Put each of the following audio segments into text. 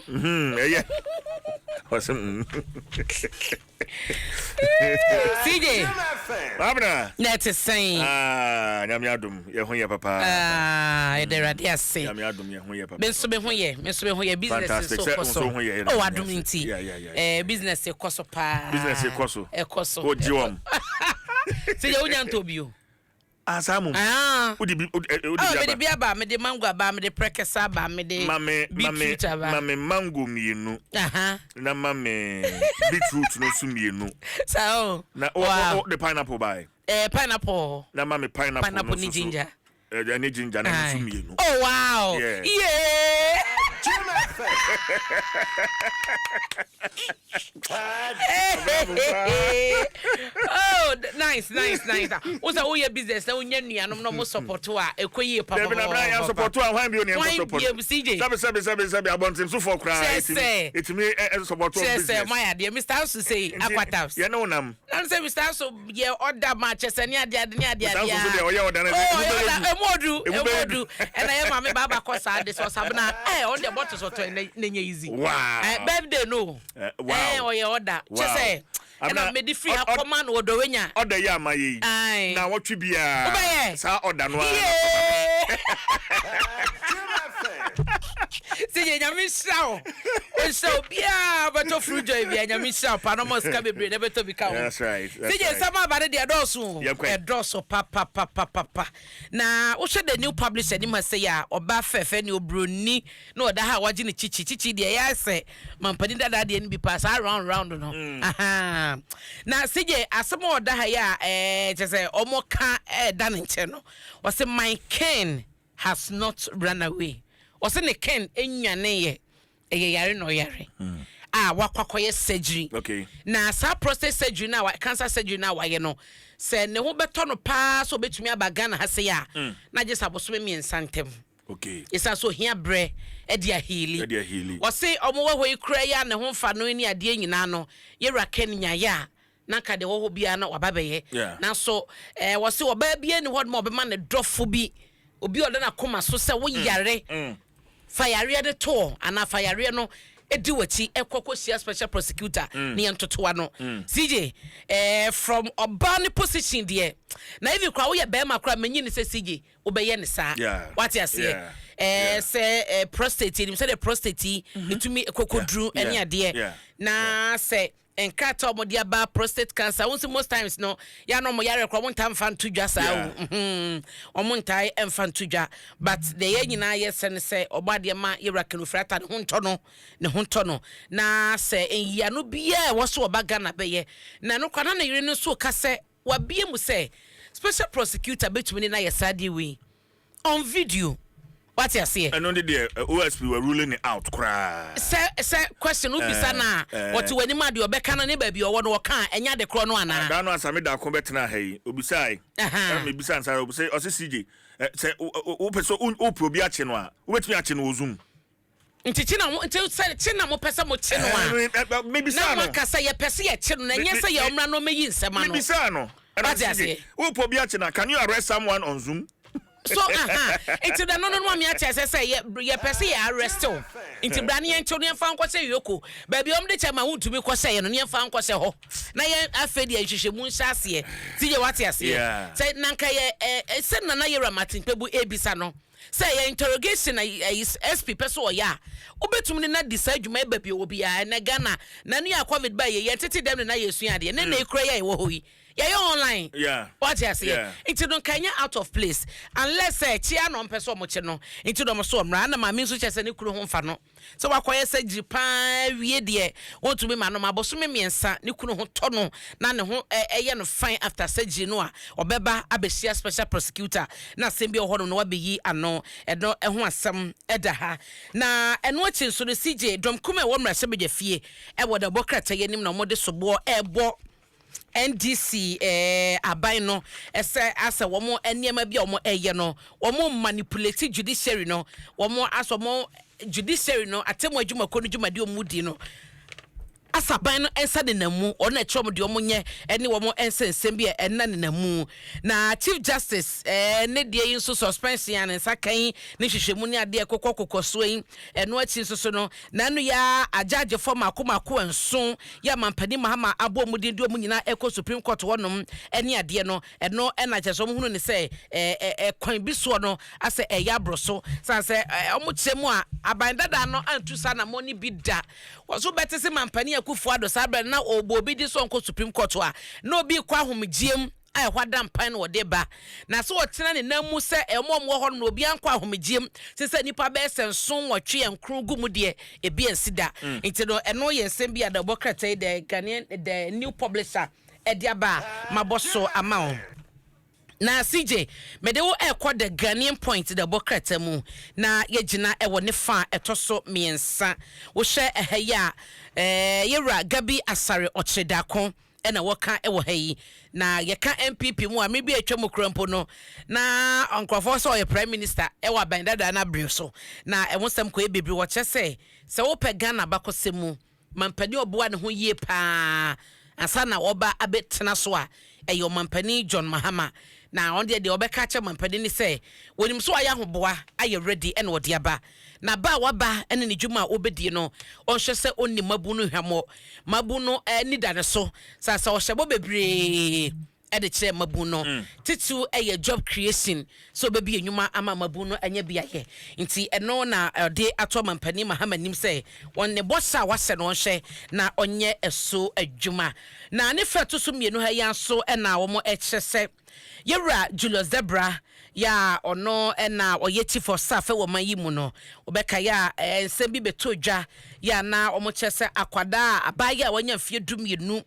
Ɛyɛ. Ɔsɛ mm. CJ. Abena. Na ɛte sɛn? Ah, Nyame adom, yɛ ho yɛ papa. Ah, yɛda Awurade ase. Nyame adom, yɛ ho yɛ papa. Me nso me ho yɛ, me nso me ho yɛ. Business Fantastic. nso Sɛ kɔ wo so. nso ho yɛ, yɛ Oh, na adom ase. nti. Yeah. Eh, business kɔ so paa. Business kɔ so. Ɛkɔ so. Wogye wɔn. CJ, wonya ntɔ bio. Ah, saa mo. Ah. Wode bi wode wode Oh, bi mede aba. bi aba, mede mango aba, mede prɛkɛsɛ aba, mede Mame mame beetroot aba. mame mango mmienu na mame beetroot no nso mmienu. Saa o. Na o o de pineapple bae. Eh, pineapple. Na mame pineapple Pineapple no ne nso so. ginger. Ɛne ginger na ɛno nso mmienu. Oh wow. Yeah. Yeah. Oh, nice, nice, nice. Wo sɛ woyɛ business na wonya nuanom na ɔmo support a, ɛkɔ yie papa. Dabi na bra yɛn support a, hwan bio ne yɛn Hwan support? bio, CJ? Sɛbi sɛbi sɛbi sɛbi, abɔntensofoɔ koraa Kyerɛ etimi sɛ- etimi ɛ ɛ support wɔn Kyerɛ sɛ business. moayɛ adeɛ. Mr. Anso sei, Nti, Aquatabs. yɛne wo nam. Na sɛ Mr. Anso yɛ ɔda ma kyɛ sɛ ne adeɛ ade ne adeɛ Mr. adeɛ. Anso so deɛ ɔyɛ ɔda no, Oh, emu ɔyɛ bɛyɛ ɔda, du. emu odu, Emu emu bɛyɛ odu. du. Ɛna yɛ maame baaba kɔ saa de sɛ ɔsabena, ɛ ɔno deɛ bɔtɔ sɔtɔ ne nyɛ easy. Wow. Ɛ birthday no. Eh, wow. Ɛ ɔyɛ ɔda. Kyɛ sɛ ɛna mede firi ha kɔma no wɔdɔ wenya. Ɔda yi ama yɛ yi. Aye. Na wɔtwe biara. Wobɛyɛ? Saa ɔda no ara. Yee! Sɛ yɛ Nyame nhyira wo. Nhyira obiara bɛtɔ fruit joy bia, Nyame nhyira wo pa na ɔma sika bebree na bɛtɔ bi ka ho. That's right. That's Sɛ yɛ right. nsɛm aba no deɛ, ɛdɔɔso o. Yɛnkɔ. Ɛdɔɔso papapapapa. Na wohwɛ the new publisher anim ha sɛ yɛ a, ɔbaa fɛfɛ ne oburoni na ɔda ha a wagye ne kyikyi kyikyi deɛ, ɛyɛ sɛ mampanin dada deɛ no bi paa, saa round round no. Aha. Na sigye asɛm a ɔda ha yi a, kyɛ sɛ ɔmo ka ɛɛda ne nkyɛn no, ɔsɛ, "My Ken has not run away." Ɔsɛ ne Ken enwaneyɛ, ɛyɛ yare na ɔyare a wakɔ akɔyɛ surgery. Na saa prostate surgery na cancer surgery na wayɛ no, sɛ ne ho bɛtɔ no paa sɛ obɛtumi aba Ghana ha sei a, na gye sɛ abosome 3 ntɛm. Ɛsiane sɛ ohia berɛ ɛde aheal. Ɛde aheal. Ɔse ɔmo wɔ hɔ yi kura yi a, ne ho mfa no ne adeɛ nyinaa no, yɛwura Ken nyaeɛ a, na nka deɛ wɔ hɔ biara na waba bɛyɛ. Nanso wɔse ɔbaa biara ni hɔ nom a ɔbɛma ne dɔfo bi, obi a ɔda n'akoma so sɛ woyare, fa yareɛ no toɔ anaa fa yareɛ no edi w'akyi ɛkɔ kɔhyia special prosecutor ne yɛn ntotoa no. CJ, from ɔbaa ne position deɛ, na even kora woyɛ bɛrima kora, menyi ne sɛ CJ wobɛyɛ ne saa. Wate aseɛ? Yeah. Sɛ prostate nim sɛdeɛ prostate yi ɛtumi kɔkɔduru ɛne adeɛ na sɛ nkrataa a wɔde aba prostate cancer wɔn nso, most times no, yɛn a wɔn yare kora, wɔn ntaa mfa nto dwa saa o. Wɔn ntaa mfa nto dwa, but deɛ yɛn nyinaa yɛ sɛ ne sɛ ɔbɔ adeɛ ma yɛwura Ken Ofori-Atta ne ho ntɔ no, ne ho ntɔ no, na sɛ nyiano biara a ɛwɔ so ɔba Ghana bɛyɛ na no kora, na ne yere no nso ka sɛ wabie mu sɛ special prosecutor bɛtumi ne na yɛ saa deɛ wei on video. Wate aseɛ? Ɛno de deɛ, OSP were ruling it out koraa. Sɛ question wobisa no a, wɔte w'anim a, deɛ ɔbɛka no ne baabi a ɔwɔ no wɔka a, ɛnyɛ ade korɔ no anaa? Daa no asame daako bɛtena ha yi, obisae. Ɛna mebisa nsa, obisa, ɔse, "CJ, sɛ wopɛ sɛ wopɛ obi akye no a, wobɛtumi akye no wɔ Zoom?" Nti kye na mo, nti sɛ kye na mopɛ sɛ mokye no a, Mebisa na no. moaka sɛ yɛpɛ sɛ yɛkye no, na ɛnyɛ sɛ yɛ ɔmmra no ɔmɛyi nsɛm ano. Mebisa no ɛna Wate CJ, aseɛ? wopɛ obi akye no a, can you arrest someone on Zoom? So aha, nti da no ame akyerɛ sɛ yɛpɛ sɛ yɛ arrest wo, nti bra ne yɛnkyew ne yɛmfa nkɔhyɛ yoko baabi a ɔmde kyɛ ma wontumi kɔhyɛ yɛ no, ne yɛmfa nkɔhyɛ hɔ na yɛn afei deɛ nhwehwɛmu nhyɛ aseɛ. Ti yɛ wate aseɛ? Yeah. Sɛ nanka yɛ ɛ ɛ sɛ Nana Yɛwura Martin Kpebu ebisa no sɛ yɛ interrogation na SP pɛ so ɔyɛ a, wobɛtumi ne na di saa adwuma yi baabi a ɔwɔ biara. Ɛnɛ Ghana na ne yɛ COVID ba yɛ, yɛn tete dɛm ne na yɛsua adeɛ ne na ekura yɛ a ɛwɔ hɔ yi, yɛyɛ online. Wate aseɛ? Nti no nka nyɛ out of place unless sɛ kyea na ɔmpɛ sɛ ɔmo kye no, nti na ɔmo so ɔmmra. Na maame nso kyerɛ sɛ ne kunu ho mfa no sɛ wakɔyɛ surgery paa wie deɛ, wɔntumi ma no ma abosome 3 ne kunu ho tɔ no na ne ho ɛyɛ no fine after surgery no a, ɔbɛba abɛhyia special prosecutor na asɛm bi wɔ hɔ nom na wabɛyi ano. Ɛno ɛho asɛm ɛda ha. Na ɛno akyi nso no, CJ, dɔm kum a ɛwɔ mmarahyɛbadwa fie ɛwɔ da bɔ krataa yi anim na wɔde soboɔ ɛrebɔ NDC aban no ɛsɛ asɛ wɔn nneɛma bi a wɔn ɛyɛ no, wɔn manipulate judiciary no, wɔn asɛ wɔn judiciary no atemu adwumakuo no dwumadi wɔn di no. Asaban no nsa nenam mu, wɔn na ɛkyerɛ wɔn deɛ wɔnyɛ ne wɔn nsɛnsɛm bi a ɛnna nenam mu. Na Chief Justice ne deɛ yi nso suspension a ne nsa ka yi ne nhwehwɛmu ne adeɛ ɛkokɔ kokɔ soɔ yi, ɛno akyi nso so no, n'ano yi ara agyagyefoɔ mmaako mmaako nson yɛ Mampanin Mahama abɔ wɔn din de wɔn nyinaa ɛkɔ Supreme Court hɔnom ne adeɛ no, ɛno na kyerɛ sɛ wɔhunu no sɛ ɛkwan bi soɔ no asɛ ɛyɛ aboro so, sane sɛ wɔkyerɛ mu a aban dada no antu saa anammɔn no bi da. Wɔ so bɛte se Mampanin Akufo Addo saa berɛ no na ɔrebɔ obi din sɛ ɔnkɔ Supreme Court a, na obi rekɔ ahomegyeɛ mu a ɛhɔ ada mpan na ɔde ba. Na sɛ ɔtena ne nan mu sɛ wɔn a wɔwɔ hɔ nom no obiara nkɔ ahomegyeɛ mu te sɛ nnipa bɛyɛ sɛ nson, nwɔtwe, nkron gu mu deɛ, ebi ansi da. Nti no ɛno yɛ nsɛm bi a dawubɔ krataa yi The Ghanaian, The New Publisher de aba a mabɔ so ama wo. Na CJ, mede wo rekɔ The Ghanaian Point dawubɔ krataa mu na yɛagyina wɔ ne fa a ɛtɔ so mmiɛnsa. Wohwɛ ɛha yi a, eh, yɛwura Gabi Asare Ɔkyere-Darko na wɔka wɔ ha yi. Na yɛka NPP mu a, mmere bi a atwa mu koraa mpo no, na nkurɔfoɔ sɛ ɔyɛ Prime Minister wɔ aban dadaa no abere so. Na ɛho nsɛm kɔyɛ bebree. Wɔkyerɛ sɛ, sɛ wopɛ Ghana abakɔsɛm mu Mampanin a ɔboa ne ho yie pa ara ansa na ɔreba abɛtena so a, ɛyɛ Ɔmampanin John Mahama. Na ɔno deɛ, deɛ ɔbɛka akyerɛ mampanin ne sɛ, wɔnim sɛ wayɛ ahoboa, ayɛ ready ɛna ɔde aba. Na ba a waba ne ne dwuma a ɔrebɛdie no, ɔnhwɛ sɛ ɔnni mmabun no hwammɔ. Mmabun no ani da ne so, sane sɛ ɔhyɛ bɔ bebree de kyerɛ mmabun no. Titiriw yɛ job creation, sɛ ɔbɛbue nnwuma ama mmabun no anya bi ayɛ. Nti ɛno na ɔde ato Ɔmampanin Mahama anim sɛ wɔn ne bɔhyɛ a wahyɛ no ɔnhwɛ na ɔnyɛ ɛso adwuma. Na ne fɛ ɛto so mmienu ha yi ara nso na wɔkyerɛ sɛ Yɛwura Julius Debrah yɛ a ɔno na ɔyɛ Chief of Staff wɔ ɔman yi mu no, wobɛkae a nsɛm bi bɛtɔɔ dwa yɛ a na wɔkyerɛ sɛ akwadaa a abaayewa a wanya mfeɛ dumienu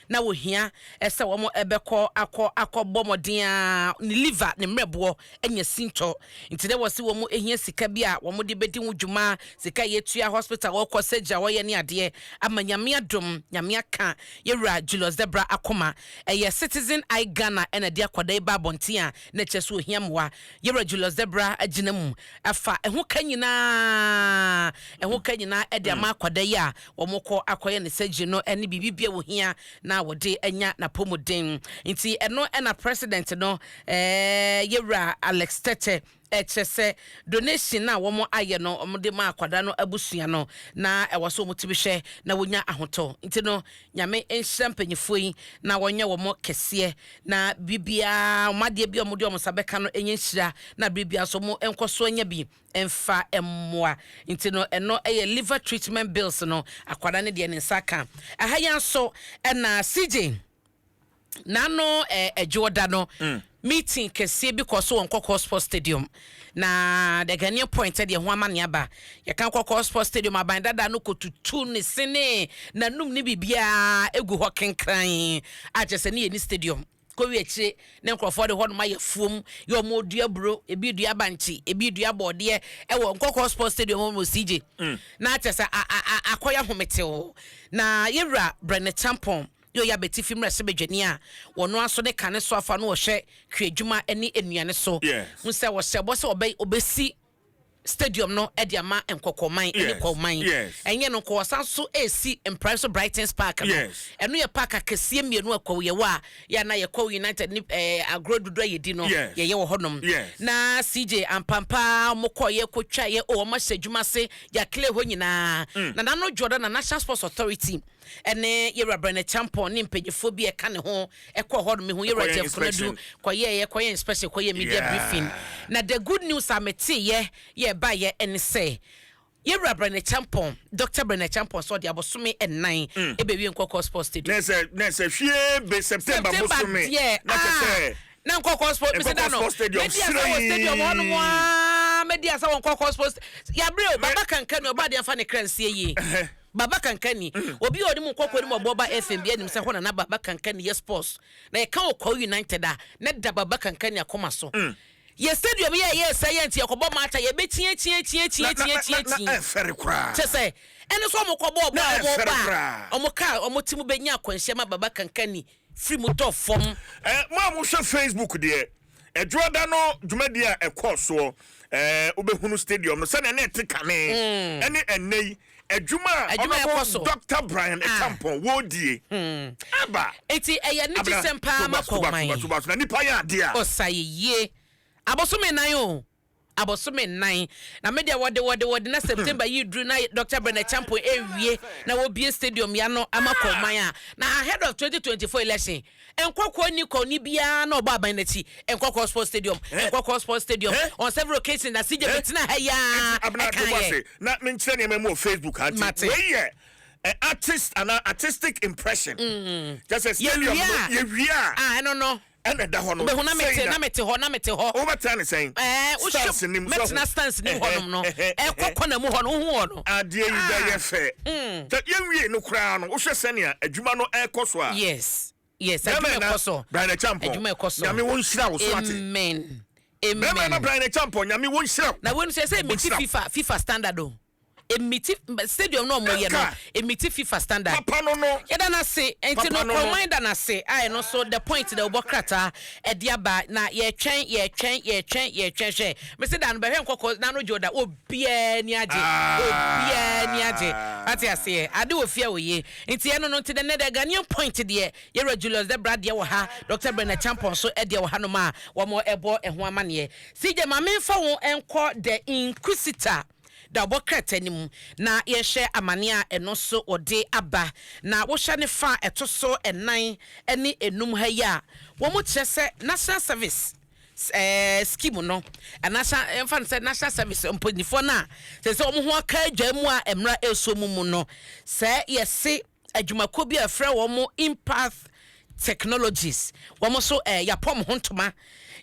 na wɔhia sɛ wɔn bɛkɔ akɔ akɔbɔ mmɔden ara ne liver ne mmerɛboɔ anya sintɔ nti na wɔsi wɔn hia sika bi a wɔn de bɛdi ho dwuma, sika a yɛtua hospital wɔkɔ surgery a wɔyɛ ne adeɛ ama. Nyame adom, Nyame aka yɛwura Julius Debra akoma. Ɛyɛ Citizen Eye Ghana ɛna de akwadaa yi ba abɔnten a na ɛkyerɛ sɛ ohia mmoa. Yɛwura Julius Debra agyina mu afa ɛho ka nyinaa ɛho ka nyinaa ɛde ama akwadaa yi a wɔkɔ akɔyɛ ne surgery no ne biribi bi a wɔhia na wɔde anya n'apɔmuden. Nti ɛno na president no yɛwura Alex Tete ɛkyerɛ sɛ donation no a wɔn ayɛ no wɔde ma akwadaa no abusua no na ɛwɔ sɛ wɔtumi hwɛ na wɔnya ahotɔ. Nti no Nyame nhyira mpanyinfoɔ yi na wɔnyɛ wɔn kɛseɛ na biribiara wɔn adeɛ bi a wɔde wɔn nsa bɛka no ɛnyɛ nhyira na biribiara nso wɔn nkɔ so anya bi mfa mmoa. Nti no ɛno yɛ liver treatment bills no akwadaa no deɛ ne nsa aka. Ɛha yi ara nso ɛna CJ n'ano ɛdwoɔda no meeting kɛseɛ bi kɔ so wɔ Nkɔkɔɔ Sports Stadium na The Ghanaian Point deɛ ho amane aba. Yɛka Nkɔkɔɔ Sports Stadium aban dada no kɔtutu ne sene n'anum ne biribiara egu hɔ kenkran a kyerɛ sɛ ne yɛ ni stadium. Kowie akyire ne nkurɔfoɔ de hɔnom ayɛ afuom yɛ wɔn redua aburo, ebi redua bankye, ebi redua bɔɔdeɛ ɛwɔ Nkɔkɔɔ Sports Stadium hɔ wɔ CJ. Na kyerɛ sɛ akɔyɛ ahometew. Na yɛwura Brɛne Champon yɛ ɔyɛ abatifi mmarahyɛbadwani a wɔn aso ne kane so afa no wɔhwɛ kuadwuma ne nnuane so. Hu sɛ wɔhyɛ bɔ sɛ wɔbɛ wɔbɛsi stadium no de ama Nkɔkɔman ne Kwahuman. Ɛnyɛ no nko, wɔsan nso resi Mpraeso Brightons Park no. Ɛno yɛ park akɛseɛ mmienu a Kwahu yɛwɔ a yɛ a na yɛ Kwahu United ne eh, agorɔ dodo a yɛdi no yɛyɛ wɔ hɔnom. Na CJ ampampa wɔn kɔɔyɛ kɔtwaeɛ o, wɔn ahyɛ adwuma ase, yɛakle hɔ nyinaa. Na n'ano dwoɔ da na National Sports Authority ɛne Yɛwura Bernard Champon ne mpanyinfoɔ bi a ɛka ne ho ɛkɔɔ hɔ nom. Mehu Yɛwura Ɛkɔyɛ Jeff Konadu inspection. kɔyɛɛyɛ, kɔyɛ inspection, kɔyɛ media briefing. Na the good news a meteeɛ yɛ ɛbaeɛ ɛne sɛ Yɛwura Bernard Champon, Doctor Bernard Champon sɛ ɔde abosome nnan ɛbɛwie Nkɔkɔɔ Sports Stadium. Na ɛsɛ na ɛsɛ hwie be September September bosome deɛ na kyɛ ah sɛ na Nkɔkɔɔ Sports mese Nkɔkɔɔ da no Sports Stadium mɛdi asa wɔ stadium hɔ nom hyerɛn. aa mɛdi asa wɔ Nkɔkɔɔ Sports yɛabrɛ o Me Baba Kankani ɔbaa deɛ mfa ne kra nsie yie. Baba Kankani, obi a ɔnim Nkɔkɔɔ nim ɔbɔ ba FM biara nim sɛ hɔ na na Baba Kankani yɛ sports. Na yɛka Ɔkwaw United a, na ɛda Baba Kankani akoma so. Yɛ stadium yi a ɛyɛɛ sɛ yɛ nti yɛkɔbɔ match a yɛbɛkyi akyi akyi akyi Na na akyi na akyi na na akyi. ɛmfɛre koraa. Kyerɛ sɛ, ɛne sɛ wɔkɔbɔɔ Na bɔɔl a ɛmfɛre wɔba a, koraa. wɔn kaa a wɔte mu bɛnya akwanhyia ma Baba Kankani firi mu tɔ fam. Eh, mo a mohwɛ Facebook deɛ, Ɛdwoada no dwumadie a ɛkɔɔ soɔ, eh, wobɛhunu stadium no sɛdeɛ na ɛte kane ɛne ɛnnɛ yi. Adwuma a Adwuma a ɛkɔ Honourable so. Dr Bryan Acheampong wɔredie aba. Eti ɛyɛ ne gyesɛm paa ma kɔman. Tuba na nipa yɛ adeɛ a. Ɔsa yie abosome 4 o, abosome 4 na me deɛ wɔde na September yi duru na Dr Bryan Acheampong ewie na wɔbie stadium ya no ama kɔman a, na ahead of 2024 election, Nkɔkɔɔ ni kɔ ni biara na ɔbɔ aban n'akyi, Nkɔkɔɔ Sports Stadium, Nkɔkɔɔ Sports Stadium. On several occasions na CJ bɛtena ha yaa. Abena, ɛka to yɛ ase na menkyerɛ nneɛma mu wɔ Facebook ha. Mate. Nti wei yɛ artist anaa artistic impression kyɛ sɛ stadium no Yɛwie a. yɛwie a, ah, ɛno no ɛna ɛda hɔ no. Wobɛhu na mete Sɛn na mete hɔ, na mete hɔ. Wobɛtena ne sɛn? Ɛɛ, Stands nim so mɛtena stands nim hɔnom no. Ɛkɔ kɔna mu hɔ no, wohu hɔ no. Adeɛ yi bɛyɛ fɛ sɛ yɛnwie no koraa no, wohwɛ sɛnea adwuma no ɛrekɔ so a. Yes, Bɛrima adwuma na ɛkɔ so. Bryan Acheampong, Adwuma ɛkɔ so. Nyame wo nhyira wo so ate. Amen. Bɛrima na Amen. Bryan Acheampong, Nyame wo nhyira wo. Na wɔn nso sɛ emiti Nhyira. FIFA standard o, emiti stadium na ɔmo yɛ no. Ɛnka. Emiti FIFA standard. Papa no. Yɛda n'ase nti Papa no no. kɔman da n'ase a ɛno nso the point da ɔbɔ krataa ɛde aba na yɛtwɛn, yɛtwɛn, yɛtwɛn, yɛtwɛn. Hwɛ, mesi da no bɛhwɛ Nkɔkɔ n'ano gye o da, obiara ni agye. Ah. Obiara ni agye ate aseɛ ade wɔ fie a wɔyie nti ɛno no nti dɛ nɛ dɛ Ghanaian Point deɛ, yɛwura Julius Debra deɛ wɔ ha, Dr Bryan Acheampong nso deɛ wɔ hanom a wɔn ɛbɔ ɛho amaneɛ. CJ, maame, nfa wɔn nkɔ The Inquisitor da ɔbɔ krataa no mu na yɛhwɛ amane a ɛno nso wɔde aba na wohwɛ ne fa a ɛto so 4 ne 5 ha yi a, wɔn kyerɛ sɛ National Service Scheme no anaasɛ ɛmfa no sɛ National Service mpanyinfoɔ no a sɛ wɔn ho aka adwa mu a mmara ɛreso mu no, sɛ yɛse adwumakuo bi a ɛfrɛ wɔn Impact Technologies, wɔn nso yɛapɔm ho ntoma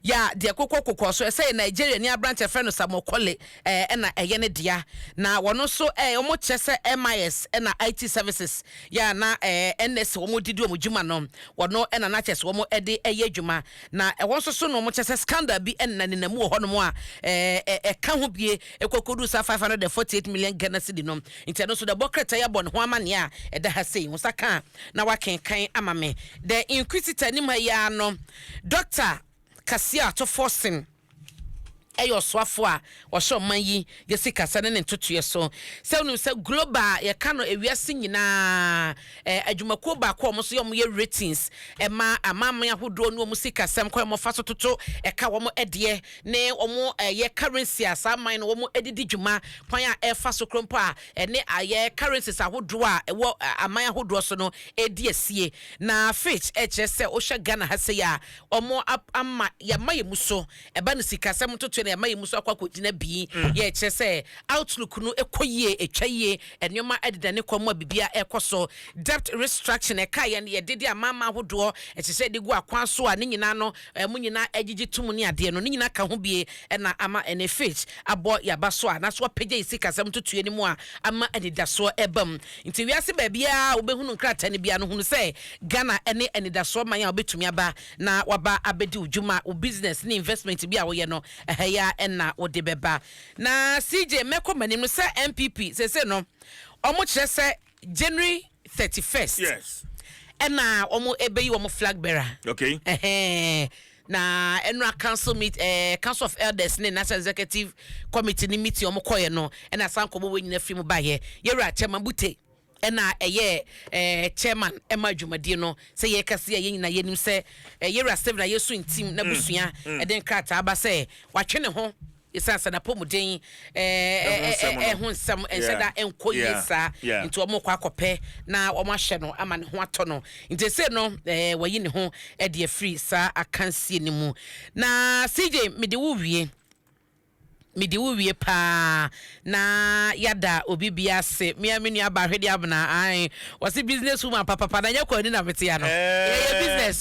yà deɛ kokɔ kokɔ so ɛsɛ yɛ Nigeria ni aberante fɛ no Samuel Kɔle ɛna ɛyɛ ne dea, na wɔn nso wɔn kyerɛ sɛ MIS ɛna IT services yà na NSC wɔn didi wɔn dwuma no, wɔn ɛna n'akyɛ sɛ wɔn ɛde ɛyɛ adwuma, na ɛwɔ nso so no wɔn kyerɛ sɛ scandal bi ɛna nenam wɔ hɔnom a ɛka ho bie ɛkɔkɔdu saa 548 million Ghana cedi no. Nti ɛno nso de bɔ krataa yɛ abɔ ne ho amaneɛ a ɛda ha sei wɔn nsa ka na wakenkan ama me. The Inquisitor anim ha yi ara no, Doctor Cassiel Ato Forson ɛyɛ ɔsoafo a ɔhyɛ ɔman yi yɛsi kasa ne ne ntotoeɛ so sɛ wonim sɛ global yɛka no ewiase nyinaa adwumakuo baako a wɔn nso yɛ wɔn yɛ ratings ɛma amanaman ahodoɔ ne wɔn si kasɛm kwan wɔn fa so toto ɛka wɔn ɛdeɛ ne wɔn ɛyɛ currency a saa aman no wɔn ɛdidi dwuma kwan a ɛfa so kuro mpo a ɛne ayɛ currencies ahodoɔ a ɛwɔ aman ahodoɔ so no ɛdi asie. Na Fitch ɛkyerɛ sɛ wohwɛ Ghana ha sɛ yɛ a, wɔn ama yɛama yɛ mu so ɛba no sikasɛm ntotoe na yɛama yɛ mu so akɔ akɔgyina bii yɛ kyerɛ sɛ outlook no ɛkɔ yie, ɛtwa yie, nneɛma ɛdeda ne kɔn mu a biribiara ɛkɔ so. Debt restructuring ɛka yɛn yɛde de amama ahodoɔ ɛkyerɛ sɛ de gu akwan so a ne nyinaa no ɛmo nyinaa ɛgyegye tum ne adeɛ no ne nyinaa ka ho bie ɛna ama ɛne Fitch abɔ yaba so a naso apagya yi sikasɛm ntotoe no mu a ama anidasoɔ ɛba mu. Nti wiase baabiara wobɛhunu nkrataa no bia no, hunu sɛ Ghana ɛne anidasoɔ man a wobɛtumi aba na waba abɛdi wo dwuma, wo business ne investment bi a woyɛ no ɛha yi a ɛna wode bɛba. Na CJ, mɛkɔ m'anim no sɛ NPP sese no ɔmo kyerɛ sɛ January 31st ɛna ɔmo ɛbɛyi ɔmo flag bearer. Ɛhɛn, na ɛnura council meet, Council of Elders ne National Executive Committee ne meeting ɔmo kɔɛ no, ɛna san kɔmɔ wɔ nyina firi mu baayɛ. Yɛwura Chairman Bute ɛna ɛyɛ chairman ɛma dwumadie no sɛ yɛkasi a yɛn nyinaa yɛnim sɛ yɛwura Stephen a yɛsu ntim na busua ɛde nkrataa aba sɛ watwe ne ho ɛsiane sɛ napɔmuden Ɛho nsɛm no. Ɛho nsɛm ɛnhyɛ da ɛnkɔ yie saa. Nti wɔn kɔ akɔpɛ na wɔn ahyɛ no ama ne ho atɔ no. Nti ese no wɔyi ne ho ɛde afiri saa akansie no mu. Na CJ, mede wo wie, mede wo wie paa na yada obi bia ase. Mea me nua ba Ahwede Abena ae, wɔse business woman papapa na nyɛ kɔ ani na mete ya no. Yɛyɛ business.